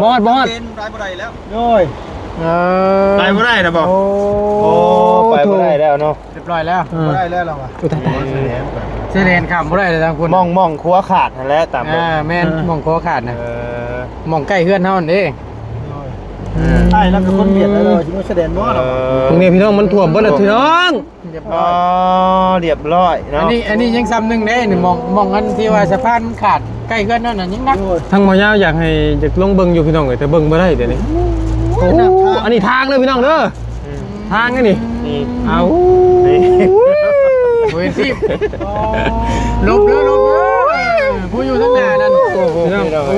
ບໍ່ຮອດ ບໍ່ຮອດ ໄປບໍ່ໄດ້ແລ້ວ ໂອ້ຍ ເອີ ໄປບໍ່ໄດ້ນະບໍ່? ໂອ້ ໂອ້ ໄປບໍ່ໄດ້ແລ້ວເນາະ ຮຽບຮ້ອຍແລ້ວ ເອີ ບໍ່ໄດ້ແລ້ວລາວວ່າ ອຸ້ຍ ຕາຍ ຕາຍ ຊາຍແດນຂ້າມບໍ່ໄດ້ເລີຍທາງພຸ້ນ ໝ່ອງ ໝ່ອງຂົວຂາດຫັ້ນແຫຼະ ຕາມ ອ່າ ແມ່ນ ເອີ ໝ່ອງຂົວຂາດນະ ເອີ ໝ່ອງໃກ້ເຮືອນເຮົາຫັ້ນເດ້ ໂອ້ຍ ເອີ ອ້າຍລາວກໍຄົນຫວຽດແລ້ວ ຊິມາຊາຍແດນບໍ່ລາວວ່າ ເອີ ພວກນີ້ພີ່ນ້ອງ ມັນຖ້ວມເບິດແລ້ວພີ່ນ້ອງ ຮຽບຮ້ອຍ ອໍ ຮຽບຮ້ອຍເນາະ ອັນນີ້ ອັນນີ້ຍັງຊ້ຳໜຶ່ງເດ້ນີ້ ໝ່ອງ ໝ່ອງອັນທີ່ວ່າສະພານມັນຂາດໃກ້ເຮືອນນັ້ນນະ ຍັງໜັກ ໂອ້ຍ ທາງໝໍຍາວຢາກໃຫ້ ຢາກລົງເບິ່ງຢູ່ພີ່ນ້ອງເອີຍ ແຕ່ເບິ່ງບໍ່ໄດ້ເດນີ້ ໂອ້ຍ ໂອ້ ອັນນີ້ທາງເດີພີ່ນ້ອງເດີ ອືມ ທາງນີ້ ນີ້ ເອົາ ນີ້ ໂອ້ຍ ໂອ້ຍ ຫຼົບເດີ ຫຼົບເດີ ຜູ້ຢູ່ທາງໜ້ານັ້ນ ໂອ້ໂຫ ພີ່ນ້ອງ ໂອ້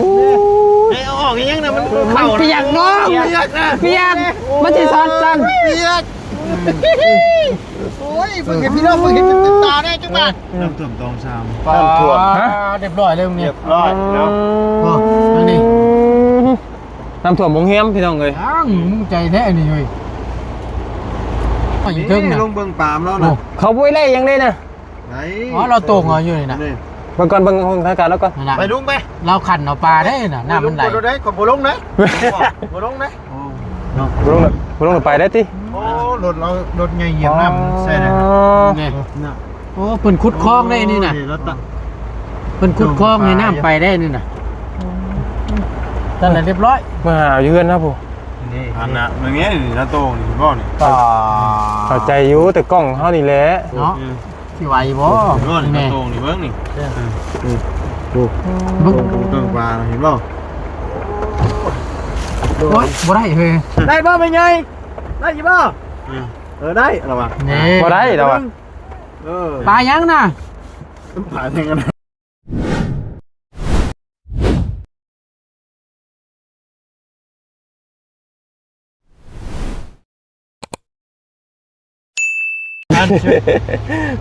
ເອີຍ ເອົາອອກອີຫຍັງນະ ມັນ ມັນ ເຂົ້າ ປຽກນ້ອງ ປຽກນະ ປຽກ ມັນຊິຊັອດຊັ້ນ ປຽກ ໂອ້ຍ ເບິ່ງໃຫ້ພີ່ນ້ອງເບິ່ງໃຫ້ເຕັມຕາແດ່ຈັກບາດ ນ້ຳຖ້ວມຕອງຊາມ ນ້ຳຖ້ວມ ຮະ ຮຽບຮ້ອຍເລີຍນີ້ ຮຽບຮ້ອຍເນາະ ໂອ້ ທາງນີ້ ນ້ຳຖ້ວມໂຮງແຮມພີ່ນ້ອງເອີຍ ອ້າວ ມຶງໃຈແທ້ນີ້ເຮີ້ຍ ຢູ່ເທິງນະ ລົງເບິ່ງປາມລາວນະ ໂອ້ ເຂົາບໍ່ໄດ້ຫຍັງເລີຍນະ ໄດ້ ອໍ ລາວໂຕ່ງເອົາຢູ່ນີ້ນະ ນີ້ ເບິ່ງກ່ອນ ເບິ່ງຫ້ອງທາງການລາວກ່ອນ ນັ້ນນະ ໄປລຸງໄປ ລາວຂັນເອົາປາເດ້ນະ ນ້ຳມັນໄຫຼ ບໍ່ໄດ້ ຂ້ອຍບໍ່ລົງເດ້ ບໍ່ລົງເດ້ ໂອ້ ເນາະ ບໍ່ລົງ ບໍ່ລົງໄປໄດ້ຕິ ໂອ້ ລົດລາວ ລົດໃຫຍ່ຫຽບນ້ຳໃສ່ໄດ້ ອໍ ນີ້ນະ ໂອ້ ເພິ່ນຂຸດຄອງໄດ້ນີ້ນະ ໂອ້ ເພິ່ນຂຸດຄອງໃຫ້ນ້ຳໄປໄດ້ນີ້ນະ ນັ້ນລະຮຽບຮ້ອຍ ມາຫາຢູ່ເຮືອນນະພຸ້ນ ນີ້ ອັນນະ ມັນມີນະໂຕນີ້ບໍ່ນີ້ ອ່າ ເຂົ້າໃຈຢູ່ ແຕ່ກ້ອງເຮົານີ້ແຫຼະ ເນາະ ເອີ ຊິໄຫວບໍ່ ເບິ່ງນີ້ ແມ່ ນະໂຕນີ້ເບິ່ງນີ້ ເອີ ອືມ ດູ ເບິ່ງ ເບິ່ງເຄື່ອງປາເຫັນບໍ່ ໂອ້ຍ ບໍ່ໄດ້ເຮີ້ຍ ໄດ້ບໍ່ແມ່ໃຫຍ່ ໄດ້ຢູ່ບໍ່ ເອີ ເອີ ໄດ້ລະວ່າ ນີ້ ບໍ່ໄດ້ລະວ່າ ເອີ ປາຫຍັງນະ ປາຫຍັງນະ ອັນ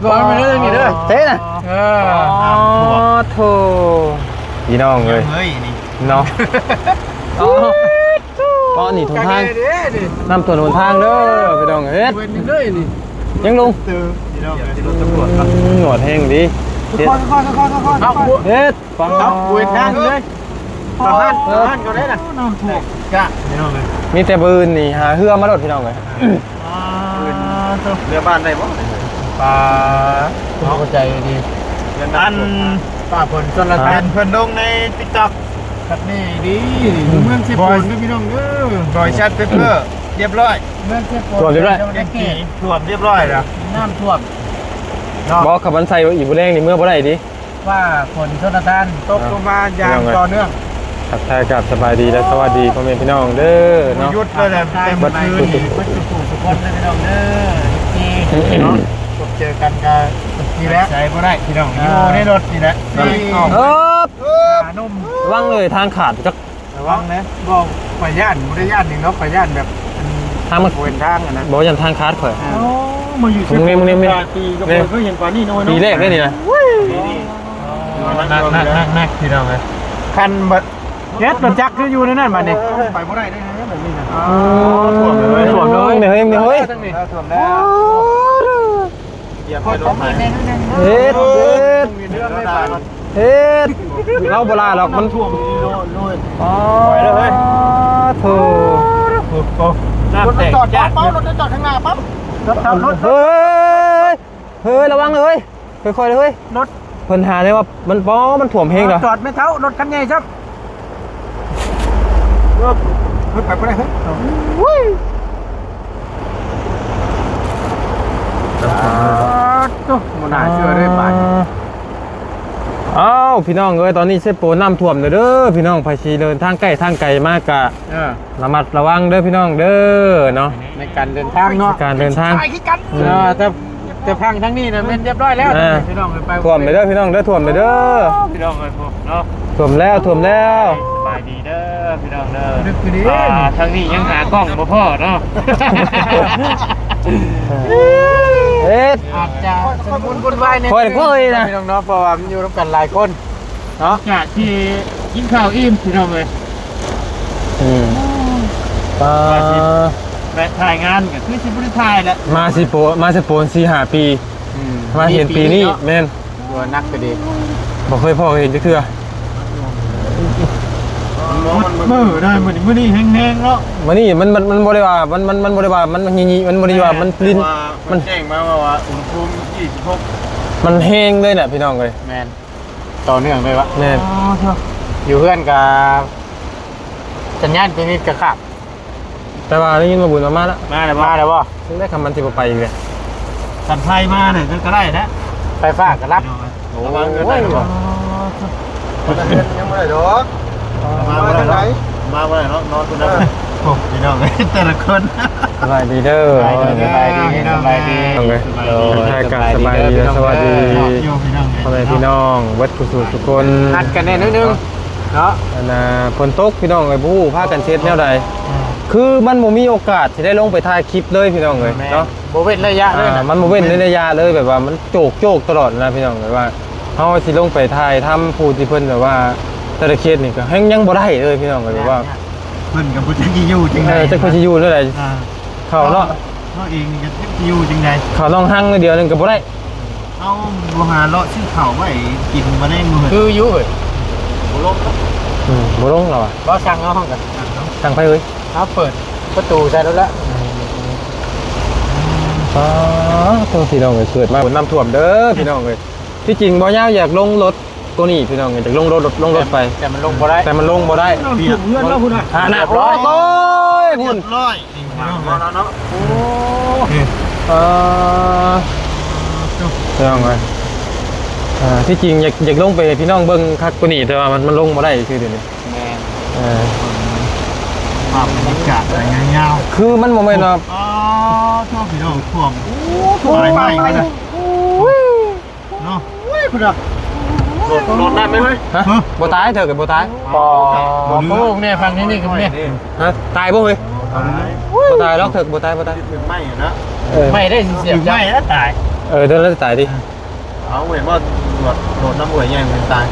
ບໍ່ ມັນເລື່ອງນີ້ເດີ ເທນະ ເອີ ອໍ ໂທ້ ພີ່ນ້ອງເອີຍ ເອີຍ ນີ້ ເນາະ ອໍ ເພາະນີ້ຫົນທາງ ນ້ຳຖ້ວມຫົນທາງເດີພີ່ນ້ອງເອີຍ ເປັນຈັ່ງໃດນີ້ ຍັງລົງ ພີ່ນ້ອງເອີຍ ລົດຕຳຫຼວດເນາະ ອືມ ໜວດແຮງດີ ຄ່ອຍໆ ຄ່ອຍໆ ເຮັດ ຟັງ ເອົາ ເວັນທາງເລີຍ ເຂົ້າຮ້ານ ເອີ ເຂົ້າຮ້ານເຂົາໄດ້ນະ ນ້ຳຖ້ວມ ຈ້າ ພີ່ນ້ອງເອີຍ ມີແຕ່ມື້ອື່ນນີ້ຫາເຮືອມາໂລດ ພີ່ນ້ອງເອີຍ ອ່າ ເຮືອບ້ານໄດ້ບໍ່ ປາ ເຂົ້າໃຈດີ ອັນ ປາເພິ່ນຊົນລະທານ ເພິ່ນລົງໃນຕິກຕັອກ ຄັກແນ່ດີ ເມືອງເຊໂປນເດີພີ່ນ້ອງເດີ ບອຍຊັດເປເປີ ຮຽບຮ້ອຍ ເມືອງເຊໂປນ ຖ້ວມຮຽບຮ້ອຍ ຖ້ວມຮຽບຮ້ອຍແລ້ວ ນ້ຳຖ້ວມ ເນາະ ບໍ່ ຄັນມັນໃສ່ອີກມື້ແລງນີ້ເມືອບໍ່ໄດ້ເດ້ ຟ້າຝົນຊົນລະທານ ຕົກລົງມາຢ່າງຕໍ່ເນື່ອງ ທັກທາຍກັບສະບາຍດີ ແລະ ສະຫວັດດີພໍ່ແມ່ພີ່ນ້ອງເດີເນາະ ຢຸດເລີຍແຫຼະ ເຕັມຄືນ ເບິດສູ່ທຸກຄົນເດີພີ່ນ້ອງເດີ ທີ່ເນາະ ພົບເຈີກັນກໍນີ້ແຫຼະ ໃສ່ບໍ່ໄດ້ພີ່ນ້ອງ ຢູ່ໃນລົດນີ້ແຫຼະ ເອີ ຫາໜຸ່ມ ລະວັງເອີຍ ທາງຂາດຈັກ ລະວັງເດີ ບໍ່ ຂ້ອຍຢ້ານ ບໍ່ໄດ້ຢ້ານຫຍັງດອກ ຂ້ອຍຢ້ານແບບ ທາງມັນ ເປັນທາງຫັ້ນນະ ບໍ່ ຢ້ານທາງຂາດຂ້ອຍ ໂອ້ ມາຢູ່ ມຶງນີ້ ມຶງນີ້ ປີກໍບໍ່ເຄີຍເຫັນປານນີ້ເນາະ ປີແລກເດ້ນີ້ນະ ໜັກໆໆໆ ພີ່ນ້ອງເອີຍ ຄັນບໍ່ ເຮັດລົດຈັກຄືຢູ່ໃນນັ້ນບາດນີ້ ໄປບໍ່ໄດ້ເດ້ແບບນີ້ນະ ຖ້ວມເລີຍ ຖ້ວມເລີຍ ນີ້ເຮີ້ຍ ນີ້ເຮີ້ຍ ຖ້ວມແລ້ວ ເຮັດ ເຮັດ ເຮັດ ເຮົາບໍ່ລາດອກ ມັນຖ້ວມອີ່ຫຼີໂລດ ອໍ ໂອ້ ນ້ຳແຕກ ລົດຈອດ ເປົ່າ ລົດຈອດຂ້າງໜ້າ ເປົ່າ ລົດ ລົດ ເຮີ້ຍ ເຮີ້ຍ ລະວັງເຮີ້ຍ ຄ່ອຍໆເຮີ້ຍ ລົດ ເພິ່ນຫາແນວວ່າມັນ ປໍ ມັນຖ້ວມແຮງເນາະ ຈອດແມ່ເຖົ້າ ລົດຄັນໃຫຍ່ຊ້ຳ ເອີ ເຮີ້ຍ ໄປບໍ່ໄດ້ເຮີ້ຍ ອຸ້ຍ ສາທຸ ບໍ່ໜ້າເຊື່ອເລີຍບາດນີ້ ອ້າວ ພີ່ນ້ອງເອີຍ ຕອນນີ້ເຊໂປນນ້ຳຖ້ວມແລ້ວເດີ ພີ່ນ້ອງ ໃຜຊິເດີນທາງໃກ້ທາງໄກມາກະ ເອີ ລະມັດລະວັງເດີພີ່ນ້ອງເດີເນາະ ໃນການເດີນທາງເນາະ ໃນການເດີນທາງ ເອີ ແຕ່ ແຕ່ຝັ່ງທາງນີ້ນະແມ່ນຮຽບຮ້ອຍແລ້ວ ອ່າ ພີ່ນ້ອງເອີຍ ໄປ ຖ້ວມເດີພີ່ນ້ອງເດີ ຖ້ວມເດີ ພີ່ນ້ອງເອີຍ ເນາະ ຖ້ວມແລ້ວ ຖ້ວມແລ້ວ ສະບາຍດີເດີພີ່ນ້ອງເດີ ອ່າ ທາງນີ້ຍັງຫາກ້ອງບໍ່ພໍ້ເນາະ ເຮັດ ອາດຈະຊຸນລະມຸນວຸ່ນວາຍແດ່ ຄ່ອຍໆນະ ພີ່ນ້ອງເນາະ ເພາະວ່າມັນຢູ່ນຳກັນຫຼາຍຄົນ ເນາະ ຈາກທີ່ກິນເຂົ້າອີ່ມ ພີ່ນ້ອງເອີຍ ອືມ ປາ ວ່າຊິແວະຖ່າຍງານ ກໍຄືຊິບໍ່ໄດ້ຖ່າຍແຫຼະ ມາຊິໂປ ມາຊິໂປນສີ່ຫ້າປີ ອືມ ມາເຫັນປີນີ້ ແມ່ນ ຖືວ່າໜັກກໍດີ ບໍ່ເຄີຍພໍ້ເຫັນຈັກເທື່ອ ມັນ ມື້ໄດ້ ມື້ນີ້ ມື້ນີ້ແຮງໆເນາະ. ມື້ນີ້ມັນ ມັນ ມັນບໍ່ໄດ້ວ່າ ມັນ ມັນ ມັນບໍ່ໄດ້ວ່າມັນຍີ່ໆ ມັນບໍ່ໄດ້ວ່າມັນລິນ ແຕ່ວ່າມັນແຈ້ງມາວ່າ ວ່າອຸນຫະພູມຊາວຫົກ ມັນແຮງເລີຍແຫຼະພີ່ນ້ອງເອີຍ. ແມ່ນ ຕໍ່ເນື່ອງເລີຍວະ. ແມ່ນ ຢູ່ເຮືອນກະສັນຍານອິນເຕີເນັດກະຂາດ. ແຕ່ວ່າໄດ້ຍິນວ່າບຸນເອົາມາແລ້ວ. ມາແລ້ວບໍ່? ມາແລ້ວບໍ່? ຈັ່ງໃດ ຄັນມັນຊິບໍ່ໄປອີກເດ? ຄັນໄຟມານີ້ກໍໄດ້ແຫຼະ ໄຟຟ້າກໍລັບ. ໂອ້ຍ ຍັງບໍ່ໄດ້ດອກ ມາບໍ່ໄດ້ເນາະ ມາບໍ່ໄດ້ເນາະ ນອນພຸ້ນນະ. ໂອ້ ພີ່ນ້ອງເອີຍ ແຕ່ລະຄົນ. ສະບາຍດີເດີ ສະບາຍດີ ສະບາຍດີ ສະບາຍດີ ໂດຍ ທັກທາຍກັນ ສະບາຍດີ ສະບາຍດີ ພໍ່ແມ່ພີ່ນ້ອງເບິດສູ່ສູ່ຄົນ ນັດກັນແດ່ໜ້ອຍໜຶ່ງເນາະ. ອັນນ່າ ຝົນຕົກພີ່ນ້ອງເອີຍ ບໍ່ຮູ້ພາກັນເຮັດແນວໃດ ຄືມັນບໍ່ມີໂອກາດຊິໄດ້ລົງໄປຖ່າຍຄລິບເລີຍພີ່ນ້ອງເອີຍເນາະ. ບໍ່ເວັ້ນໄລຍະເລີຍ ມັນບໍ່ເວັ້ນໄລຍະເລີຍ ແບບວ່າມັນໂຈກໆຕະຫຼອດນະພີ່ນ້ອງເອີຍ ວ່າເຮົາຊິລົງໄປຖ່າຍທຳຜູ້ທີ່ເພິ່ນແບບວ່າ ແຕ່ລະເຂດນີ້ກໍຍັງ ຍັງບໍ່ໄດ້ເລີຍພີ່ນ້ອງເອີຍ ແບບວ່າເພິ່ນກໍບໍ່ຈັກຊິຢູ່ຈັ່ງໃດ ເອີ ຈັກເພິ່ນຊິຢູ່ແນວໃດ. ເຂົ້າເນາະ ເຮົາເອງນີ້ກໍຈັກຊິຢູ່ຈັ່ງໃດ ເຂົ້າໜອງຮັງໜ້ອຍດຽວໜຶ່ງກໍບໍ່ໄດ້. ເຮົາບໍ່ຫາເລາະຊື້ເຂົ້າໄວ້ກິນບໍ່ໄດ້ມື້ ຄືຢູ່ເອີຍ ບໍ່ລົງ ອືມ ບໍ່ລົງແລ້ວຫວາ. ບໍ່ສັ່ງເອົາ ເຮົາກໍສັ່ງເອົາ ສັ່ງໃຜເອີຍ? ເຮົາເປີດປະຕູໃສ່ໂລດລະ. ອາ ໂທ້ ພີ່ນ້ອງເອີຍ ເກີດມານ້ຳຖ້ວມເດີພີ່ນ້ອງເອີຍ. ທີ່ຈິງບໍ່ຍາວຢາກລົງລົດ ໂກນີ້ພີ່ນ້ອງ ຈະລົງລົດ ລົດ ລົງລົດໄປ ແຕ່ ແຕ່ມັນລົງບໍ່ໄດ້ ແຕ່ມັນລົງບໍ່ໄດ້. ນ້ຳຖ້ວມເຮືອນລາວພຸ້ນນະ ຮະນະ ຮຽບຮ້ອຍ ໂອ້ຍ ພຸ້ນ ຮຽບຮ້ອຍ ນີ້ພີ່ນ້ອງເອີຍ ເນາະ. ໂອ້ ເອີ ພີ່ນ້ອງເອີຍ ອ່າ ທີ່ຈິງຢາກ ຢາກລົງໄປໃຫ້ພີ່ນ້ອງເບິ່ງຄັກກວ່ານີ້ ແຕ່ວ່າມັນ ມັນລົງບໍ່ໄດ້ຊື່ດຽວນີ້. ແມ່ນ ເອີ ພາບບັນຍາກາດຍາວໆ ຄືມັນບໍ່ແມ່ນວ່າ ອໍ ໂທ້ ພີ່ນ້ອງ ຖ້ວມ ໂອ້ ຖ້ວມ ຕາຍໄໝ້ ໂອ້ຍ ເນາະ ໂອ້ຍ ພຸ້ນນະ ໂດດ ໂດດນ້ຳໄດ້ເວີຍ ຮະ ຮະ ບໍ່ຕາຍ ເທີກກໍບໍ່ຕາຍ ບໍ່ ບໍ່ ບໍ່ ແນ່ ຟັງນີ້ ນີ້ ນີ້ ຮະ ຕາຍບໍ່ເວີຍ ຕາຍ ບໍ່ຕາຍດອກ ເທີກບໍ່ຕາຍ ບໍ່ຕາຍ ຖືກໄໝ້ນະ ເອີ ໄໝ້ໄດ້ຊິສຽບ ຖືກໄໝ້ນະຕາຍ ເອີ ໂດນແລ້ວຕາຍຕິ ເອົາ ເຫັນບໍ່ ໂດດ ໂດດນ້ຳຫ້ວຍໃຫຍ່ມັນຕາຍ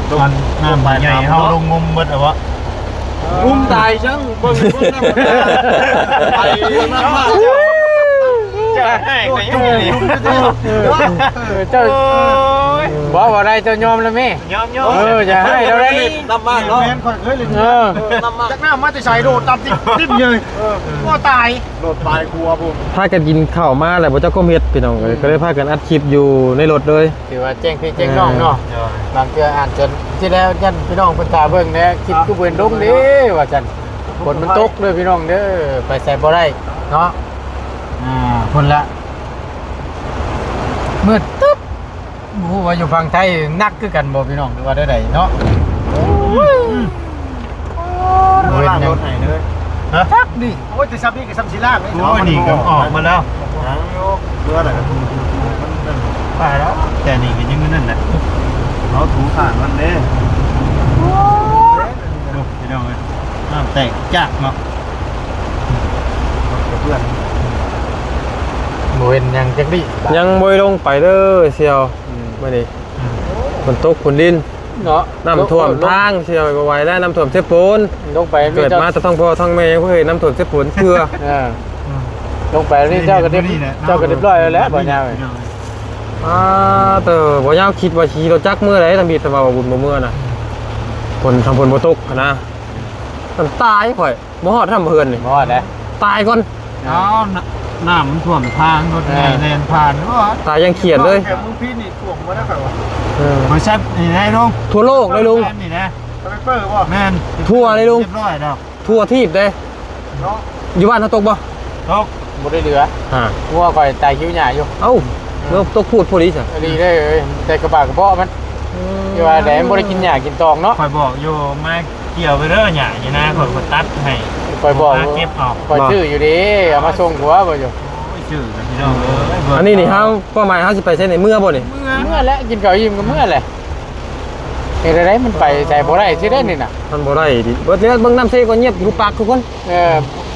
ໂດດ ນ້ຳໃຫຍ່ ເຮົາລົງງົມເບິດແລ້ວບໍ່ ງຸ້ມຕາຍຈັ່ງ ເບິ່ງ ເບິ່ງນ້ຳ ໄປນ້ຳມາກ ເຈົ້າໃຫ້ໄປຢູ່ນີ້ ເຈົ້າ ໂອ້ຍ ບໍ່ ບໍ່ໄດ້ ເຈົ້າຍອມແລ້ວແມ່ ຍອມ ຍອມ ເອີ ຢ່າໃຫ້ລາວໄດ້ ນ້ຳມາກເນາະ ແມ່ນຂ້ອຍເຄີຍຫຼິ້ນ ເອີ ນ້ຳມາກ ຈັກນ້ຳມາແຕ່ໃສ ໂດດຕຳຕິບຕິບເລີຍ ເອີ ບໍ່ຕາຍ ໂດດຕາຍກົວພຸ້ນ ພາກັນກິນເຂົ້າມາແລ້ວບໍ່ຈັກຄວາມເຮັດ ພີ່ນ້ອງເອີຍ ອືມ ກໍເລີຍພາກັນອັດຄລິບຢູ່ໃນລົດເລີຍ ຖືວ່າແຈ້ງພີ່ແຈ້ງນ້ອງເນາະ ເອີ ບາງເທື່ອອາດຈະ ທີ່ແລ້ວຢ້ານພີ່ນ້ອງເພິ່ນຖ້າເບິ່ງແດ່ ຄລິບຄືບໍ່ເຫັນລົງເດ້ວ່າຊັ້ນ ຝົນມັນຕົກເດີພີ່ນ້ອງເດີ ໄປໃສບໍ່ໄດ້ເນາະ ອ່າ ພຸ້ນລະ ມືດຕຶບ ບໍ່ຮູ້ວ່າຢູ່ຝັ່ງໄທໜັກຄືກັນບໍ່ພີ່ນ້ອງ ຫຼືວ່າແນວໃດເນາະ ອືມ ບໍ່ເຫັນຫຍັງ ລ້າງລົດໃຫ້ເດີ ຮະ ຈັກນີ້ ໂອ້ຍ ແຕ່ຊ່ຳນີ້ກໍຊ່ຳຊິລ້າງເດ້ ໂອ້ຍ ນີ້ກໍອອກມາແລ້ວ ຍັງຢູ່ ເຫຼືອແລ້ວກໍ ມັນ ມັນໄປແລ້ວ ແຕ່ນີ້ກໍຍັງນັ້ນແຫຼະ ເຮົາຖູຂ້າງມັນເດ້ ໂອ້ຍ ພີ່ນ້ອງເອີຍ ນ້ຳແຕກຈາກເນາະ ກະເປື້ອນ ບໍ່ເຫັນຫຍັງຈັກດີ້ ຍັງບໍ່ໄດ້ລົງໄປເດີສ່ຽວ ອືມ ມື້ນີ້ ອືມ ຝົນຕົກຝົນລິນ ເນາະ ນ້ຳຖ້ວມທາງ ເຊື່ອບໍ່ໄຫວແລ້ວ ນ້ຳຖ້ວມເຊໂປນ ລົງໄປ ເກີດມາແຕ່ທ້ອງພໍ່ທ້ອງແມ່ ຍັງບໍ່ເຄີຍນ້ຳຖ້ວມເຊໂປນເທື່ອ ເອີ ລົງໄປນີ້ເຈົ້າກໍ ເຈົ້າກໍຮຽບຮ້ອຍແລ້ວ ບໍ່ຍາວ ອ່າ ເຕີ ບໍ່ຍາວ ຄິດວ່າຂີ່ລົດຈັກເມືອໃດ ທຳອິດ ແຕ່ວ່າບຸນບໍ່ເມືອນະ ຝົນ ຖ້າຝົນບໍ່ຕົກຫັ້ນນະ ມັນຕາຍຂ້ອຍ ບໍ່ຮອດທຳເຮືອນນີ້ ບໍ່ຮອດແລ້ວ ຕາຍກ່ອນ ເອົາ ນ້ຳມັນຖ້ວມທາງ ລົດໃຫຍ່ແລ່ນຜ່ານ ຕາຍຢ່າງຂຽດເລີຍ ແຖວເມືອງພີນນີ້ຖ້ວມໝົດແລ້ວຂ້ອຍວ່າ ເອີ ບໍລິສັດນີ້ໄດ໋ລຸງ ທົ່ວໂລກໄດ໋ລຸງ ແມ່ນນີ້ນະ ໄປເປີບໍ່ ແມ່ນ ທົ່ວເລີຍລຸງ ຮຽບຮ້ອຍແລ້ວ ທົ່ວທີບເດ້ ເນາະ ຢູ່ບ້ານເຮົາຕົກບໍ່ ຕົກ ບໍ່ໄດ້ເຫຼືອ ຮະ ງົວຂ້ອຍຕາຍຫິວຫຍ້າຢູ່ ເອົ້າ ແລ້ວຕົກພູດພໍດີຊະ ດີເດ້ເອີຍ ແຕ່ກະບະກະເບາະມັນ ອືມ ທີ່ວ່າແດງບໍ່ໄດ້ກິນຫຍ້າກິນຕອງເນາະ ຂ້ອຍບອກຢູ່ ມາກ່ຽວໄປເດີຫຍ້າຢູ່ນາ ຂ້ອຍກໍຕັດໃຫ້ ຂ້ອຍບອກ ມາເກັບເອົາ ຂ້ອຍຊື້ຢູ່ເດ້ ເອົາມາສົ່ງຜົວບໍ່ຢູ່ ໂອ້ຍ ຊື້ກັນພີ່ນ້ອງເອີຍ ອັນນີ້ນີ້ເຮົາ ເປົ້າໝາຍເຮົາຊິໄປໃສນີ້ ເມືອບໍ່ນີ້ ເມືອ ເມືອແຫຼະ ກິນເຂົ້າອີ່ມກໍເມືອແຫຼະ ເຮັດໃດມັນໄປໃສບໍ່ໄດ້ຊິໄດ້ນີ້ນະ ມັນບໍ່ໄດ້ຕິ ເບິດແລ້ວ ເບິ່ງນ້ຳເຊກໍງຽບຫູປາກທຸກຄົນ ເອີ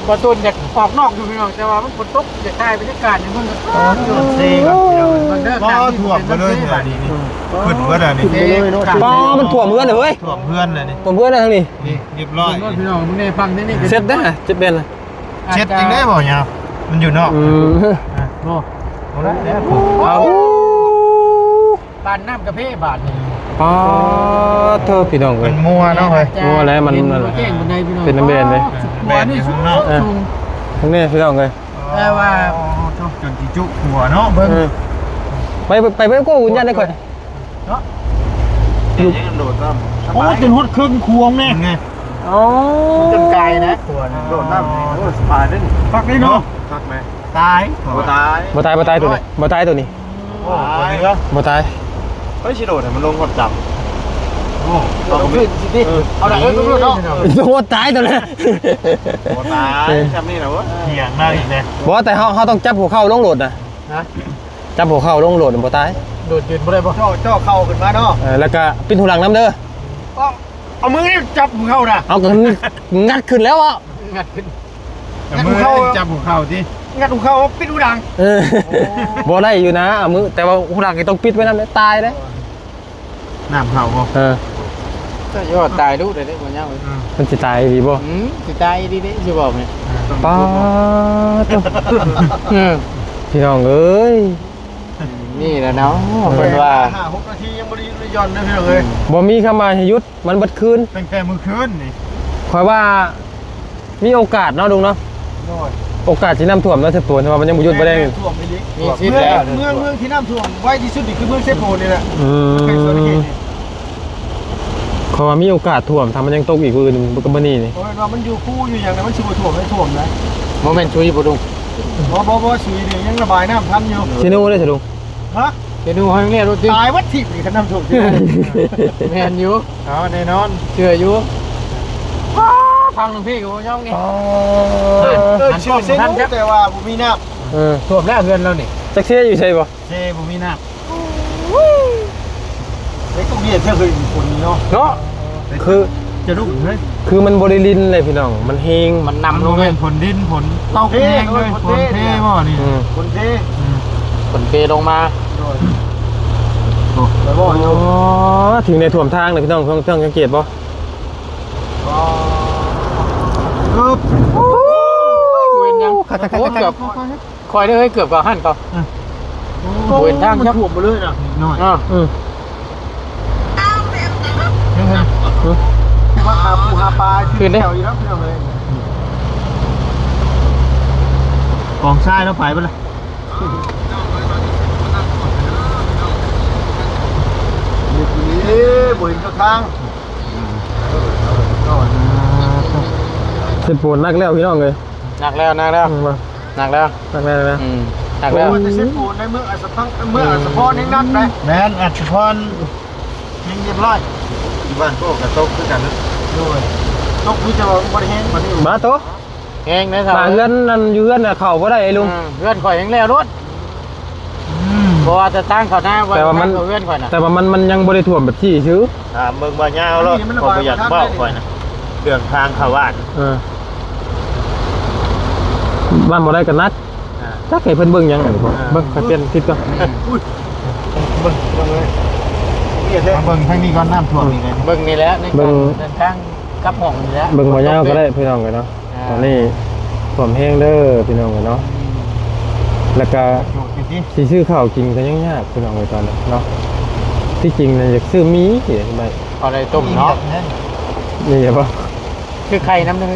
ບໍ່ຕົນຢາກອອກນອກຢູ່ພີ່ນ້ອງ ແຕ່ວ່າມັນຝົນຕົກ ຢາກຖ່າຍບັນຍາກາດໃຫ້ເບິ່ງ ອໍ ເຊກັນພີ່ນ້ອງ ເບິ່ງເດີ ບໍ່ຖ້ວມໄປເລີຍ ບາດນີ້ ຂຶ້ນເບິດແລ້ວນີ້ ບໍ່ ມັນຖ້ວມເຮືອນເລີຍເວີຍ ຖ້ວມເຮືອນແລ້ວນີ້ ຖ້ວມເຮືອນແລ້ວທາງນີ້ ນີ້ ຮຽບຮ້ອຍ ພີ່ນ້ອງ ເບິ່ງແດ່ ຝັ່ງນີ້ ເຊັດເດ້ ເຈັບແມ່ນ ເຊັດຈັ່ງໃດບໍ່ຍາວ ມັນຢູ່ນອກ ອືມ ອ່ະ ບໍ່ ບໍ່ໄດ້ແລ້ວ ເອົາ ປານນ້ຳກະເພບາດນີ້ ປາດໂທ້ ພີ່ນ້ອງເອີຍ ມັນມົວເນາະເຮີຍ ມົວແລ້ວ ມັນ ເຫັນບໍ່ແຈ້ງປານໃດພີ່ນ້ອງ ເປັນແບບນີ້ ແບບນີ້ຂ້າງນອກ ເອີ ຂ້າງໃນພີ່ນ້ອງເອີຍ ແຕ່ວ່າ ໂອ້ໂທ້ ຈົນຊິຈຸຂົວເນາະ ເບິ່ງ ເອີ ໄປ ໄປ ໄປ ໄປ ໂອ້ ຫຸນຍາດໄດ້ຂ້ອຍ ເນາະ ຢູ່ ໂອ້ ຈົນຮອດເຄິ່ງຂວງແນ່ ໂອ້ ຈົນກາຍນະ ຂົວໂດດນ້ຳ ໂອ້ ສະບາຍເດ້ ຄັກເດ້ເນາະ ຄັກແມ່ ຕາຍ ບໍ່ຕາຍ ບໍ່ຕາຍ ບໍ່ຕາຍໂຕນີ້ ບໍ່ຕາຍໂຕນີ້ ໂອ້ ບໍ່ຕາຍ ບໍ່ຕາຍ ເຮີ້ຍ ຊິໂດດໃຫ້ມັນລົງຮອດຈຳ ໂອ້ ເອົາຂຶ້ນຊິຕິ ເອີ ເອົາລະ ເອີ ຕົກລົງເນາະ ໂອ້ ຕາຍໂຕນັ້ນ ບໍ່ຕາຍ ເອີ ຈຳນີ້ນະເວີຍ ຖຽງໜ້າອີກແລ້ວ ບໍ່ ແຕ່ເຮົາ ເຮົາຕ້ອງຈັບຫົວເຂົ່າລົງໂລດນະ ຮະ ຈັບຫົວເຂົ່າລົງໂລດ ບໍ່ຕາຍ ໂດດຢືນບໍ່ໄດ້ບໍ່ ເຈາະ ເຈາະເຂົ່າຂຶ້ນມາເນາະ ເອີ ແລ້ວກະປິດຫູຫຼັງນຳເດີ ເອົາ ເອົາມືຈັບຫົວເຂົ່ານະ ເອົາ ກະງັດຂຶ້ນແລ້ວເອົາ ງັດຂຶ້ນ ເອົາມືຈັບຫົວເຂົ່າຕິ ງັດຫົວເຂົ່າປິດຫູດັງ ເອີ ບໍ່ໄດ້ຢູ່ນະ ເອົາມື ແຕ່ວ່າຫູດັງນີ້ຕ້ອງປິດໄວ້ນຳເດ້ ຕາຍເດ້ ນ້ຳເຂົ້າບໍ່ ເອີ ເຈົ້າຊິຮອດຕາຍລູກໄດ້ເດ້ບໍ່ຍາວເອີຍ ມັນຊິຕາຍອີ່ຫຼີບໍ່ ອືມ ຊິຕາຍອີ່ຫຼີເດ້ ຊິບອກນີ້ ເອີ ປາດໂທ້ ເອີ ພີ່ນ້ອງເອີຍ ນີ້ແຫຼະເນາະ ເອີ ເພິ່ນວ່າ ຫ້າຫົກນາທີຍັງບໍ່ໄດ້ຢຸດໄດ້ຢ່ອນເດີພີ່ນ້ອງເອີຍ ບໍ່ມີຄຳວ່າໃຫ້ຢຸດ ມັນເບິດຄືນ ຕັ້ງແຕ່ມື້ຄືນນີ້ ຂ້ອຍວ່າມີໂອກາດເນາະ ລຸງເນາະ ໂດຍ ໂອກາດຊິນ້ຳຖ້ວມເນາະ ເຊໂປນ ເພາະວ່າມັນຍັງບໍ່ຢຸດບໍ່ແດງ ນ້ຳຖ້ວມອີ່ຫຼີ ມີສິດແລ້ວ ເມືອງ ເມືອງທີ່ນ້ຳຖ້ວມໄວທີ່ສຸດນີ້ຄືເມືອງເຊໂປນນີ້ແຫຼະ ອືມ ໃກ້ສະຫວັນນະເຂດນີ້ ເພາະວ່າມີໂອກາດຖ້ວມ ຖ້າມັນຍັງຕົກອີກມື້ອື່ນກັບມື້ນີ້ນີ້ ບໍ່ແມ່ນວ່າມັນຢູ່ພູຢູ່ຫຍັງນະ ມັນຊິບໍ່ຖ້ວມ ມັນຖ້ວມນະ ບໍ່ແມ່ນຊຸຍບໍ່ລຸງ ບໍ່ ບໍ່ ບໍ່ ສຸຍນີ້ຍັງລະບາຍນ້ຳທັນຢູ່ ຊິໂນເດ້ ສະລຸງ ຮະ ເຈນູເຮົາຍັງເລີຍລົດຕິ ຕາຍວັດທີບນີ້ຄັນນ້ຳຖ້ວມ ແມ່ນຢູ່ ເອົາແນ່ນອນ ເຊື່ອຢູ່ ຟັງທາງພີ້ກໍບໍ່ຍອມນີ້ ອໍ ເອີ ເຊື່ອເຊນູ ແຕ່ວ່າບໍ່ມີນ້ຳ ເອີ ຖ້ວມແລ້ວເຮືອນລາວນີ້ ຈັກເຊຢູ່ໃສບໍ່ ເຊບໍ່ມີນ້ຳ ເຮັດກະເບຍເທື່ອເຄີຍຝົນເນາະ ເນາະ ຄື ຈະດຸເຮີຍ ຄືມັນບໍ່ໄດ້ລິນເລີຍພີ່ນ້ອງ ມັນແຮງ ມັນນຳລົງເລີຍ ມັນບໍ່ແມ່ນຝົນດິນ ຝົນຕົກແຮງເລີຍ ຝົນເທບໍ່ນີ້ ອືມ ຝົນເທ ອືມ ຝົນເທລົງມາ ໂດຍ ໂອ້ ໄປບໍ່ຢູ່ ອໍ ເຖິງໄດ້ຖ້ວມທາງເລີຍພີ່ນ້ອງ ເພິ່ງ ເພິ່ງສັງເກດບໍ່ ອໍ ເກີບ ໂອ້ຍ ເປັນຫຍັງ ໂອ້ ເກືອບ ຂ້ອຍເດີ ເຮີ້ຍ ເກືອບເຂົ້າຫັ້ນເຂົາ ອືມ ໂອ້ ບໍ່ເຫັນທາງ ມັນຖ້ວມໝົດເລີຍນະ ເດັກນ້ອຍ ອືມ ມາຫາປູຫາປາ ຂຶ້ນເດ້ ແຖວຢູ່ແລ້ວ ພີ່ນ້ອງເອີຍ ກອງຊາຍລາວໄປເບິດລະ ນີ້ ບໍ່ເຫັນເຂົ້າທາງ ເຊໂປນໜັກແລ້ວ ພີ່ນ້ອງເອີຍ ໜັກແລ້ວ ໜັກແລ້ວ ອືມ ໜັກແລ້ວ ໜັກແລ້ວ ໜັກແລ້ວ ອືມ ໜັກແລ້ວ ໂອ້ ແຕ່ເຊໂປນໃນເມືອງອັດສະພັງ ເມືອງອັດສະພອນແຮງໜັກເດ້ ແມ່ນ ອັດສະພອນແຮງຮຽບຮ້ອຍ ຢູ່ບ້ານພວກກະຕົກຄືກັນເນາະ ໂດຍ ຕົກຄືຈະວ່າບໍ່ໄດ້ແຮງປານນີ້ ມາໂຕ ແຮງເດ້ ເຊົາ ມາເຮືອນນັ້ນ ຢູ່ເຮືອນນະເຂົ້າບໍ່ໄດ້ ໄອ້ລຸງ ອືມ ເຮືອນຂ້ອຍແຮງແລ້ວໂລດ ອືມ ບໍ່ວ່າແຕ່ທາງເຂົ້ານາ ແຕ່ວ່າມັນ ເຮືອນຂ້ອຍນະ ແຕ່ວ່າມັນ ມັນຍັງບໍ່ໄດ້ຖ້ວມແບບຊີ້ຊື່ ຖາມເບິ່ງວ່າຍາວໂລດ ຂ້ອຍບໍ່ຢາກເວົ້າຂ້ອຍນະ ເລື່ອງທາງເຂົ້າບ້ານ ເອີ ບ້ານບໍ່ໄດ້ກະໜັກ ອ່າ ຈັກໃຫ້ເພິ່ນເບິ່ງຫຍັງ ອ່າ ເບິ່ງ ຂ້ອຍປ່ຽນທິດກ່ອນ ອືມ ເບິ່ງ ເບິ່ງເລີຍ ມາເບິ່ງທາງນີ້ກ່ອນ ນ້ຳຖ້ວມນີ້ເລີຍ ເບິ່ງນີ້ແຫຼະ ໃນການເດີນທາງກັບຫ້ອງນີ້ແຫຼະ ເບິ່ງບໍ່ຍາວກະໄດ້ ພີ່ນ້ອງເອີຍເນາະ ອ່າ ຕອນນີ້ຖ້ວມແຮງເດີພີ່ນ້ອງເອີຍເນາະ ອືມ ແລ້ວກະ ໂຈດຢູ່ຕິ ຊິຊື້ເຂົ້າກິນກະຍັງຍາກພີ່ນ້ອງເອີຍຕອນນີ້ເນາະ ທີ່ຈິງນະຢາກຊື້ໝີ່ ພໍໄດ້ຕົ້ມເນາະ ມີແບບນັ້ນ ມີບໍ່ ຊື້ໄຂ່ນຳເດີ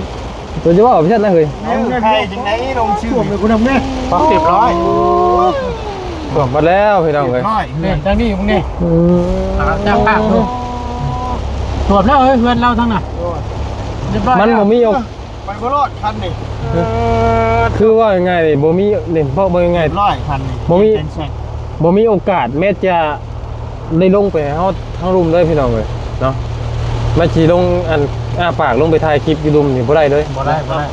ໂຕຈະເວົ້າໄປຊັ້ນນະເຮີຍ ເອົາໄຂ່ຈັ່ງໃດລົງຊື່ ຖ້ວມເລີຍພຸ້ນນະແມ່ ຮຽບຮ້ອຍ ຖ້ວມໝົດແລ້ວພີ່ນ້ອງເອີຍ ຮຽບຮ້ອຍ ເຮືອນທາງນີ້ພຸ້ນນີ້ ອືມ ຈາກພາກພຸ້ນ ຖ້ວມແລ້ວເຮີຍ ເຮືອນລາວທາງນັ້ນ ຮຽບຮ້ອຍ ມັນບໍ່ມີໂອ ໄປບໍ່ລອດຄັນນີ້ ຄືວ່າງ່າຍໆນີ້ ບໍ່ມີນີ້ ເວົ້າບໍ່ງ່າຍ ຮຽບຮ້ອຍຄັນນີ້ ບໍ່ມີ ເປັນແສນ ບໍ່ມີໂອກາດແມ້ຈະໄດ້ລົງໄປຮອດທາງລຸ່ມເລີຍພີ່ນ້ອງເອີຍເນາະ ແມ້ຊິລົງ ອັນ ອ້າປາກລົງໄປຖ່າຍຄລິບຢູ່ລຸ່ມນີ້ບໍ່ໄດ້ເລີຍ ບໍ່ໄດ້ ບໍ່ໄດ້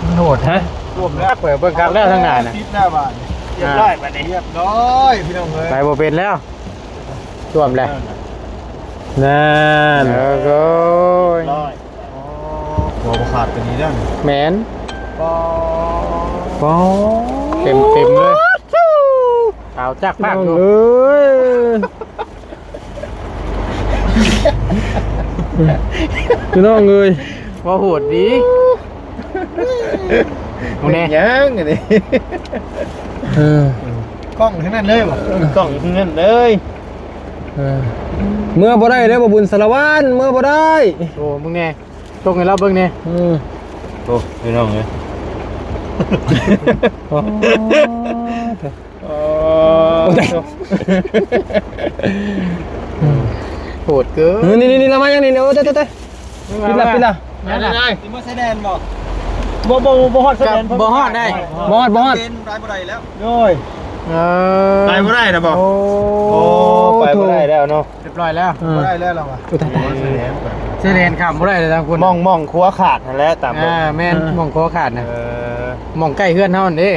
ມັນໂຫດ ຮະ ຖ້ວມແລ້ວ ເປີດເບິ່ງຄັກແລ້ວທາງໜ້ານະ ຕິດແລ້ວບາດນີ້ ຮຽບຮ້ອຍບາດນີ້ ຮຽບຮ້ອຍພີ່ນ້ອງເອີຍ ໄປບໍ່ເປັນແລ້ວ ຖ້ວມແລ້ວ ນັ້ນ ເອີ ໂອ້ຍ ຮຽບຮ້ອຍ ອໍ ຫົວບໍ່ຂາດກະດີເດີ ແມ່ນ ປໍ ເຕັມໆເລີຍ ຂາວຈັກພາກຢູ່ ພີ່ນ້ອງເອີຍ ພີ່ນ້ອງເອີຍ ບໍ່ໂຫດດີ ເບິ່ງແນ່ ເປັນຫຍັງອັນນີ້ ເອີ ກ້ອງທັງນັ້ນເລີຍບໍ່ ກ້ອງທັງນັ້ນເລີຍ ເອີ ເມືອບໍ່ໄດ້ເດ້ ບໍ່ບຸນສາລະວັນ ເມືອບໍ່ໄດ້. ໂອ້ ມຶງແດ່ ສົ່ງໃຫ້ລາວເບິ່ງແດ່. ອືມ ໂອ້ ພີ່ນ້ອງເອີຍ ໂອ້ ໂອ້ ໂຫດເກີນ. ເອີ ນີ້ໆໆ ລະມາຫຍັງນີ້ ໂອ້ ຕາຍໆໆ. ປິດລະ ປິດລະ. ນັ້ນລະ ຊິມາຊາຍແດນບໍ່? ບໍ່ ບໍ່ ບໍ່ຮອດຊາຍແດນ ບໍ່ຮອດໄດ້ ບໍ່ຮອດ ບໍ່ຮອດ ໄປບໍ່ໄດ້ແລ້ວ. ໂດຍ ເອີ ໄປບໍ່ໄດ້ນະບໍ່? ໂອ້ ໂອ້ ໄປບໍ່ໄດ້ແລ້ວເນາະ ຮຽບຮ້ອຍແລ້ວ ເອີ ບໍ່ໄດ້ແລ້ວລະວ່າ. ໂອ້ ຕາຍໆ ຊາຍແດນຂ້າມບໍ່ໄດ້ແລ້ວ ທາງພຸ້ນ ໝ່ອງ ໝ່ອງຂົວຂາດຫັ້ນແຫຼະ ຕາມ ເອີ ແມ່ນ ເອີ ໝ່ອງຂົວຂາດນະ. ເອີ ໝ່ອງໃກ້ເຮືອນເຮົາຫັ້ນເດ້.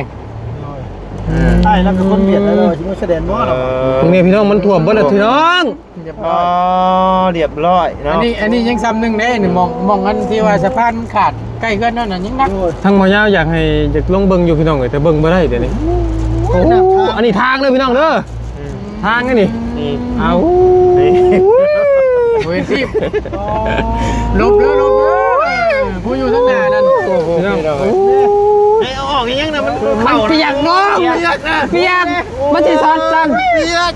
ໂດຍ ເອີ ອ້າຍລາວກໍຄົນຫວຽດແລ້ວ ຊິມາຊາຍແດນບໍ່ລະວ່າ. ເອີ ພວກນີ້ພີ່ນ້ອງ ມັນຖ້ວມເບິດແລ້ວພີ່ນ້ອງ. ຮຽບຮ້ອຍ ອໍ ຮຽບຮ້ອຍເນາະ. ອັນນີ້ ອັນນີ້ຍັງຊ້ຳໜຶ່ງເດ້ນີ້ ໝ່ອງ ໝ່ອງອັນທີ່ວ່າສະພານມັນຂາດໃກ້ເຮືອນນັ້ນນະ ຍັງໜັກ. ໂອ້ຍ ທາງໝໍຍາວຢາກໃຫ້ ຢາກລົງເບິ່ງຢູ່ພີ່ນ້ອງເອີຍ ແຕ່ເບິ່ງບໍ່ໄດ້ເດນີ້. ໂອ້ຍ ໂອ້ ອັນນີ້ທາງເດີພີ່ນ້ອງເດີ ອືມ ທາງນີ້. ອືມ ເອົາ ນີ້ ໂອ້ຍ ໂອ້ ຫຼົບເດີ ຫຼົບເດີ ຜູ້ຢູ່ທາງໜ້ານັ້ນ. ໂອ້ໂຫ ພີ່ນ້ອງ ພີ່ນ້ອງເອີຍ ເອີ ໃຫ້ເອົາອອກອີຫຍັງນະ ມັນ ມັນປຽກນ້ອງ ປຽກນະ ປຽກ ມັນຊິຊັອດຊັ້ນ ປຽກ.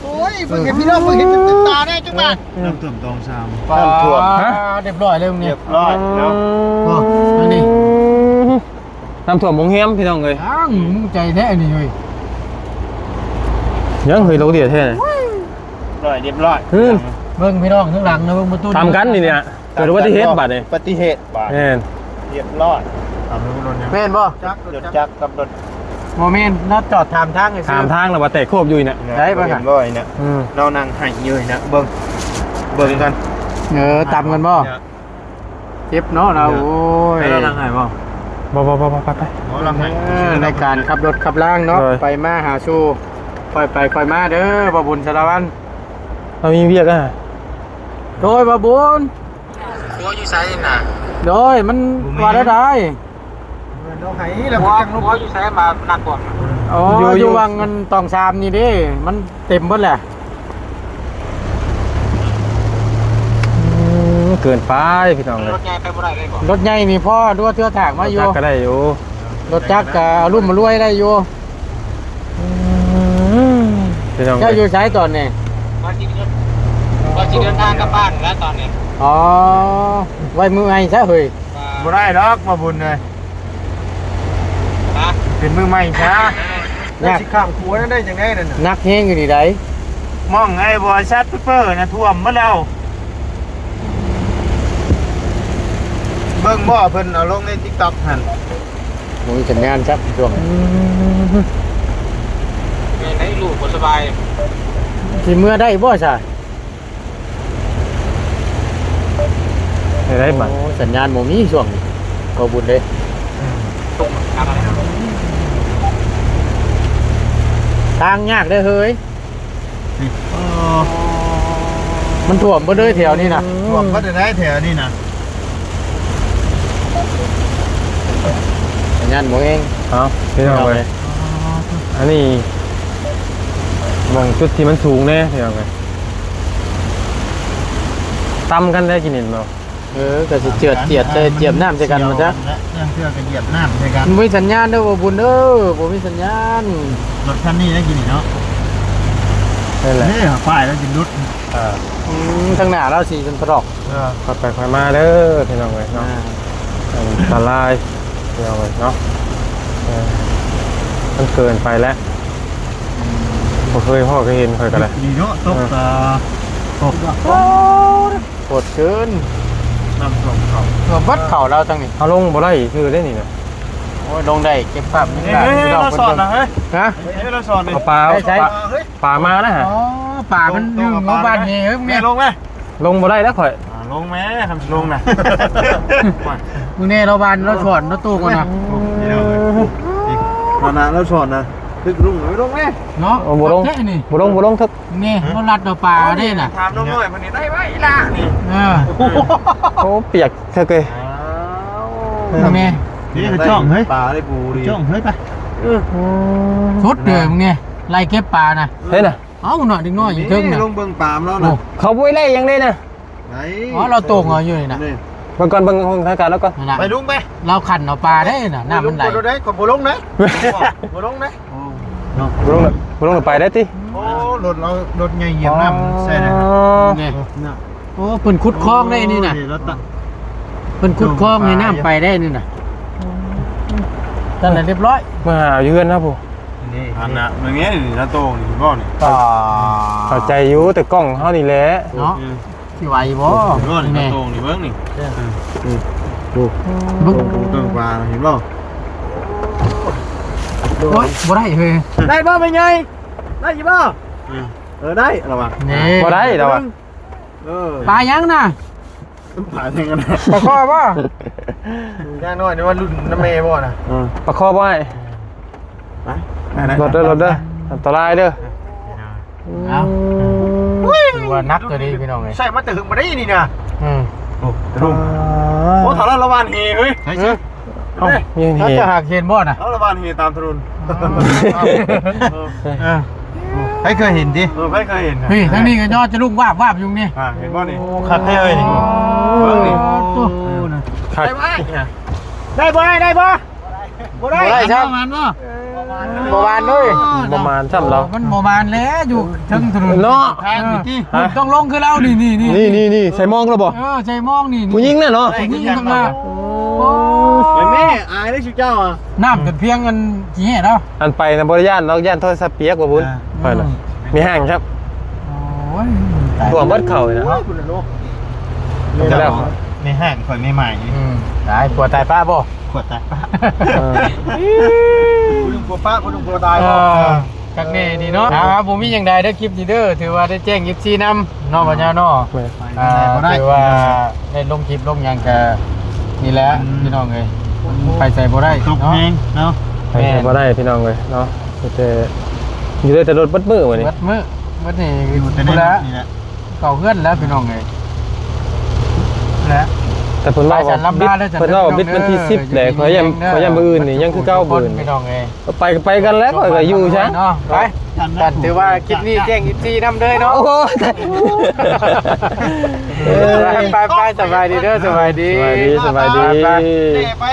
ໂອ້ຍ ເບິ່ງໃຫ້ພີ່ນ້ອງເບິ່ງເຫັນເຕັມຕາແດ່ຈັກບາດ. ນ້ຳຖ້ວມຕອງຊາມ ນ້ຳຖ້ວມ ຮະ ຮຽບຮ້ອຍເລີຍ ຮຽບຮ້ອຍເນາະ. ອໍ ອັນນີ້ ນ້ຳຖ້ວມໂຮງແຮມພີ່ນ້ອງເອີຍ. ອ້າວ ມຶງໃຈແທ້ອັນນີ້ເຮີ້ຍ ຍັງເຮີ້ຍ ລົງເດດແທ້ ຮຽບຮ້ອຍ ຮຽບຮ້ອຍ. ເບິ່ງພີ່ນ້ອງທາງຫຼັງນະ ເບິ່ງປະຕູ ຕາມກັນນີ້ເນຍ. ເກີດອຸບັດຕິເຫດບາດນີ້ ອຸບັດຕິເຫດບາດ ແມ່ນ ຮຽບຮ້ອຍ. ຕາມລົງລົດຍັງ ແມ່ນບໍ່? ຈັກ ລົດຈັກກັບລົດ ບໍ່ແມ່ນ ເຮົາຈອດຖາມທາງຊື່ ຖາມທາງແລ້ວວ່າແຕກໂຄບຢູ່ນີ້ນະ. ໄດ້ບໍ່ ເຫັນບໍ່ນີ້ນະ? ອືມ ເຮົານັ່ງໄຫ້ຢູ່ນີ້ນະ ເບິ່ງ ເບິ່ງກັນ. ເອີ ຕຳກັນບໍ່? ເຈັບເນາະລາວ. ໂອ້ຍ ໃຫ້ລາວນັ່ງໃຫ້ບໍ່? ບໍ່ ບໍ່ ບໍ່ ບໍ່ ໄປ ໄປ ບໍ່ ນັ່ງໃຫ້. ເອີ ໃນການຂັບລົດຂັບລາງເນາະ ໂດຍ ໄປມາຫາສູ່ ຄ່ອຍໄປຄ່ອຍມາເດີ ບ່າວບຸນສາລະວັນ. ເຮົາມີວຽກອະ. ໂດຍ ບ່າວບຸນ ຄົວຢູ່ໃສນະ? ໂດຍ ມັນວ່າແນວໃດ? ເອີ ເຮົາໃຫ້ແລ້ວ ຄົວ ຄົວຢູ່ໃສມານັດພວກ? ອໍ ຢູ່ ຢູ່ ຢູ່ວັງເງິນຕອງຊາມນີ້ເດ້ ມັນເຕັມເບິດແຫຼະ. ອືມ ເກີນໄປພີ່ນ້ອງເອີຍ ລົດໃຫຍ່ໄປບໍ່ໄດ້ເລີຍບໍ່? ລົດໃຫຍ່ນີ້ພໍຕົວະ ເທື່ອທາງມາຢູ່ ລົດຈັກກໍໄດ້ຢູ່ ລົດຈັກກໍອາລຸມມາລວຍໄດ້ຢູ່. ອືມ ພີ່ນ້ອງ ເຈົ້າຢູ່ໃສຕອນນີ້? ວ່າຊິເດີນ ວ່າຊິເດີນທາງກັບບ້ານແລ້ວຕອນນີ້. ອໍ ໄວ້ມື້ໃໝ່ຊະເຮີ້ຍ. ບໍ່ໄດ້ດອກ ບ່າວບຸນເອີຍ ຮະ ເປັນມື້ໃໝ່ຊະ. ເຈົ້າຊິຂ້າມຂົວນັ້ນໄດ້ຈັ່ງໃດນັ້ນນະ? ໜັກແຮງຢູ່ນີ້ໃດ໋ ໝ່ອງໄອ້ບໍລິສັດເປີນນະ ຖ້ວມໝົດແລ້ວ. ເບິ່ງບໍ່ ເພິ່ນເອົາລົງໃນຕິກຕັອກຫັ້ນ. ບໍ່ມີສັນຍານຈັກຊ່ວງ ອືມ ແມ່ນໄດ້ ລູກບໍ່ສະບາຍ ຊິເມືອໄດ້ບໍ່ຊະ? ໄດ້ ໄດ້ບັດ ໂອ້ ສັນຍານບໍ່ມີຊ່ວງນີ້ ບໍ່ບຸນເດ້. ທາງຍາກເດ້ເຮີ້ຍ. ນີ້ ເອີ ມັນຖ້ວມເບິດເລີຍແຖວນີ້ນະ. ຖ້ວມເບິດໄດ໋ແຖວນີ້ນະ ສັນຍານບໍ່ແຮງ. ເອົ້າ ພີ່ນ້ອງເອີຍ ອໍ ອັນນີ້ໝ່ອງຈຸດທີ່ມັນສູງແດ່ ພີ່ນ້ອງເອີຍ ຕ່ຳກັນໄດ້ກິນເຫັນບໍ່? ເອີ ກໍຊິເຈື່ອນຈຽບໃສ່ ຈຽບນ້ຳໃສ່ກັນໝົດຊະ. ເທື່ອກໍຢຽບນ້ຳໃສ່ກັນ ບໍ່ມີສັນຍານເດີ ບໍ່ບຸນເດີ ບໍ່ມີສັນຍານ. ລົດຄັນນີ້ໄດ້ກິນນີ້ເນາະ ນັ້ນແຫຼະ ນີ້ປ້າຍລາວຊິຫຼຸດ. ເອີ ອືມ ທາງໜ້າລາວຊິເປັນພະດອກ. ເອີ ຄ່ອຍໄປຄ່ອຍມາເດີ ພີ່ນ້ອງເອີຍເນາະ. ອ່າ ອັນຕະລາຍ ພີ່ນ້ອງເອີຍເນາະ. ເອີ ມັນເກີນໄປແລ້ວ ບໍ່ເຄີຍພໍ້ເຄີຍເຫັນຂ້ອຍກໍໄດ້ ນີ້ເນາະ. ຕົກ ເອີ ຕາ ໂອ້ ໂຫດເກີນ ນ້ຳຖ້ວມເຂົ້າ ຖ້ວມເບິດເຂົ້າລາວທາງນີ້. ເຮົາລົງບໍ່ໄດ້ຊື່ເດ້ນີ້ນະ. ໂອ້ຍ ລົງໄດ້ເກັບພາບນີ້ ເອີ ລາວສອນນະເຮີ້ຍ. ຮະ ເອີ ລາວສອນນີ້ ເອົາປາ ເອົາປາ ປາມານະ. ອໍ ປາມັນຢູ່ຫົວບ້ານນີ້ເຮີ້ຍ ແມ່ລົງແມ. ລົງບໍ່ໄດ້ແລ້ວຂ້ອຍ ອ່າ ລົງແມ ຄັນຊິລົງນະ. ມື້ນີ້ລາວບ້ານລາວສອນລາວໂຕກ່ອນນະ. ນີ້ເດີ ນີ້ ມານະລາວສອນນະ ຕຶກລຸງ ໄປລົງແມເນາະ. ໂອ້ ບໍ່ລົງ ຄັກແທ້ນີ້ ບໍ່ລົງ ບໍ່ລົງ ເຖິກ ນີ້ ຮະ ບໍ່ລັດຕໍ່ປາເດ້ນະ. ຖາມນ້ອງນ້ອຍເພິ່ນນີ້ໄດ້ໄວ້ອີ່ຫຼ້ານີ້. ເອີ ໂອ້ ປຽກເຖິກເລີຍ. ອ້າວ ນີ້ ນີ້ກະຈ້ອງເຮີ້ຍ ປາໄດ້ປູດີ ຈ້ອງເຮີ້ຍ ໄປ. ເອີ ສຸດເດີ ນີ້ ໄລ່ເກັບປານະ ເຫັນນະ. ເອົ້າ ເນາະ ເດັກນ້ອຍຢູ່ເທິງນະ ລົງເບິ່ງປາມລາວນະ. ໂອ້ ເຂົາບໍ່ໄດ້ໄລ່ຫຍັງເດ້ນະ. ໄດ້ ອໍ ລາວໂຕ່ງເອົາຢູ່ນີ້ນະ. ເບິ່ງກ່ອນ ເບິ່ງສະຖານະການລາວກ່ອນ. ນັ້ນນະ ໄປລຸງໄປ ລາວຂັນເອົາປາເດ້ນະ ນ້ຳມັນໄຫຼ. ໄປລຸງ ບໍ່ໄດ້ ຂ້ອຍບໍ່ລົງເດ້ ບໍ່ລົງເດ້. ໂອ້ ເນາະ ບໍ່ລົງເດ້. ບໍ່ລົງໄປໄດ້ຕິ? ໂອ້ ລົດເຮົາ ລົດໃຫຍ່ຢຽບນ້ຳ ອໍ ໃສ່ໄດ້ ນີ້ ໂອ້ ເພິ່ນຂຸດຄອງໄດ້ນີ້ນະ ໂອ້ ເພິ່ນຂຸດຄອງໃຫ້ນ້ຳໄປໄດ້ນີ້ນະ ນັ້ນລະຮຽບຮ້ອຍ ມາຫາຢູ່ເຮືອນເຮົາພຸ້ນ ນີ້ ອັນນະ ມັນແມ່ນນີ້ນະ ໂຕນີ້ບໍ່ນີ້ ເຂົ້າໃຈຢູ່ ແຕ່ກ້ອງເຮົານີ້ແຫຼະເນາະ ຊິໄຫວບໍ່ ນີ້ ໂຕນີ້ເບິ່ງນີ້ ເອີ ນີ້ ດູ ເບິ່ງ ເບິ່ງ ເບິ່ງປາ ເຫັນບໍ່? ໂອ້ຍ ບໍ່ໄດ້ເຮີຍ ໄດ້ບໍ່ແມ່ໃຫຍ່? ໄດ້ຢູ່ບໍ່? ເອີ ເອີ ໄດ້ລະວ່າ ນີ້ ບໍ່ໄດ້ລະວ່າ ເອີ ປາຫຍັງນະ? ປາຫຍັງນະ? ປາຄໍ່ບໍ່? ຢ່າງນ້ອຍນີ້ວ່າລຸ້ນນຳແມ່ບໍ່ນະ? ເອີ ປາຄໍ່ບໍ່ອ້າຍ? ໄປ ໄປ ລົດເດີ ລົດເດີ ອັນຕະລາຍເດີ ເອົາ ຖືວ່າໜັກເລີຍພີ່ນ້ອງເອີຍ ໃສ່ມາແຕ່ເຖິງບໍ່ໄດ້ນີ້ນະ ອືມ ໂອ້ ລຸງ ອໍ ໂອ້ ຖ້າລະຫວ່ານເຫເຮີຍ ໃສ່ ເອີ ເອົ້າ ມີເຫ ເຈົ້າຫາກເຫັນບໍ່ນະ? ລະຫວ່ານເຫຕາມຖະໜົນ ອໍ ເອີ ເອີ ໃຜເຄີຍເຫັນຕິ? ເອີ ໃຜເຄີຍເຫັນ? ນີ້ ທາງນີ້ກໍຍໍຈະລຸກວາບໆຢູ່ນີ້ ອ່າ ເຫັນບໍ່ນີ້? ໂອ້ ຄັກແທ້ເອີຍນີ້ ເບິ່ງນີ້ ໂອ້ ຄັກ ໄດ້ບໍ່ອ້າຍ? ໄດ້ບໍ່ອ້າຍ? ໄດ້ບໍ່? ບໍ່ໄດ້ ບໍ່ໄດ້ຊ້ຳ ບໍ່ໝານບໍ່? ບໍ່ໝານເລີຍ ບໍ່ໝານຊ້ຳລາວ ມັນບໍ່ໝານແຫຼະ ຢູ່ເທິງຖະໜົນເນາະ ທາງນີ້ຕິ ເອີ ຕ້ອງລົງຄືລາວ ນີ້ ນີ້ ນີ້ ນີ້ ໃສ່ມອງລະບໍ່? ເອີ ໃສ່ມອງນີ້ ຜູ້ຍິງນະເນາະ ຜູ້ຍິງທັງນັ້ນ ໂອ້ຍ ແມ່ ອາຍເດ້ຊຸເຈົ້າ ນ້ຳຈົນພຽງອັນຂີ້ແຫ້ງແລ້ວ ອັນໄປນະບໍ່ໄດ້ຢ້ານດອກ ຢ້ານໂທລະສັບປຽກວ່າບຸນ ເອີ ຂ້ອຍນະ ອືມ ມີຫ້າງຊ້ຳ ໂອ້ຍ ຕາຍ ຖ້ວມເບິດເຂົ້ານີ້ນະ ໂອ້ຍ ພຸ້ນລະເນາະ ແລ້ວ ໃນຫ້າງຂ້ອຍໃໝ່ໆ ອືມ ຕາຍ ຜົວຕາຍປ້າບໍ່? ຜົວຕາຍປ້າ ເອີ ຜູ້ໜຶ່ງຜົວປ້າ ຜູ້ໜຶ່ງຜົວຕາຍ ເອີ ບໍ່? ຄັກແນ່ດີເນາະ ອ່າ ບໍ່ມີຫຍັງໃດເດີ ຄລິບນີ້ເດີ ຖືວ່າໄດ້ແຈ້ງເອັຟຊີນຳເນາະ ບັດຍາເນາະ ແມ່ນ ອ່າ ຖືວ່າໄດ້ລົງຄລິບລົງຫຍັງກະນີ້ແຫຼະ ອືມ ພີ່ນ້ອງເອີຍ ໄປໃສບໍ່ໄດ້ ຕົກແຮງເນາະ ໄປໃສບໍ່ໄດ້ ແມ່ນ ພີ່ນ້ອງເອີຍເນາະ ແຕ່ຢູ່ໄດ້ແຕ່ລົດເບິດມື້ມື້ນີ້ ເບິດມື້ ເບິດນີ້ ຢູ່ແຕ່ໃນລົດນີ້ແຫຼະ ເຂົ້າເຮືອນແລ້ວພີ່ນ້ອງເອີຍ ແລະ ແຕ່ເພິ່ນເວົ້າວ່າ ເພິ່ນເວົ້າວ່າບິດວັນທີສິບແຫຼະ ຂ້ອຍຢ້ານ ຂ້ອຍຢ້ານມື້ອື່ນນີ້ຍັງຄືເກົ່າ ມື້ອື່ນ ພີ່ນ້ອງເອີຍ ໄປກໍໄປກັນແຫຼະ ຂ້ອຍກໍຢູ່ຊະເນາະ ໄປ ກັນ ຖືວ່າຄລິບນີ້ແຈ້ງເອັຟຊີນຳເດີເນາະ ໂອ້ຍ ໄປ ໄປ ໄປ ສະບາຍດີເດີ ສະບາຍດີ ສະບາຍດີ ສະບາຍດີ ໄປ ໄປ ໄປ.